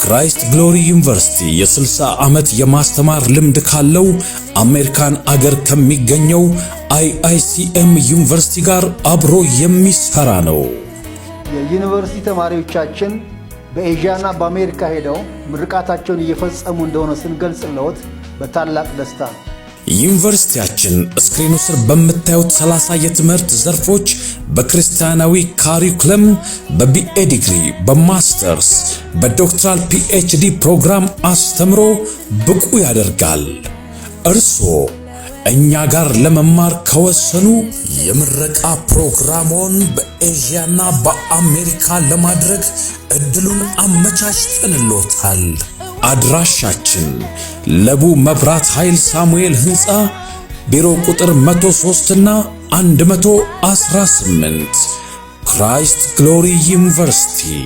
Christ Glory ዩኒቨርሲቲ የ60 ዓመት የማስተማር ልምድ ካለው አሜሪካን አገር ከሚገኘው IICM ዩኒቨርሲቲ ጋር አብሮ የሚሰራ ነው። የዩኒቨርሲቲ ተማሪዎቻችን በኤዥያና በአሜሪካ ሄደው ምርቃታቸውን እየፈጸሙ እንደሆነ ስንገልጽልዎት በታላቅ ደስታ ነው። ዩኒቨርሲቲያችን ስክሪኑ ስር በምታዩት 30 የትምህርት ዘርፎች በክርስቲያናዊ curriculum በ BA ዲግሪ፣ በ masters፣ በ doctoral PhD ፕሮግራም አስተምሮ ብቁ ያደርጋል። እርስዎ እኛ ጋር ለመማር ከወሰኑ የምረቃ ፕሮግራሞን በኤዥያና በአሜሪካ ለማድረግ እድሉን አመቻችተንሎታል። አድራሻችን ለቡ መብራት ኃይል ሳሙኤል ህንፃ፣ ቢሮ ቁጥር 103 እና 118። Christ Glory University።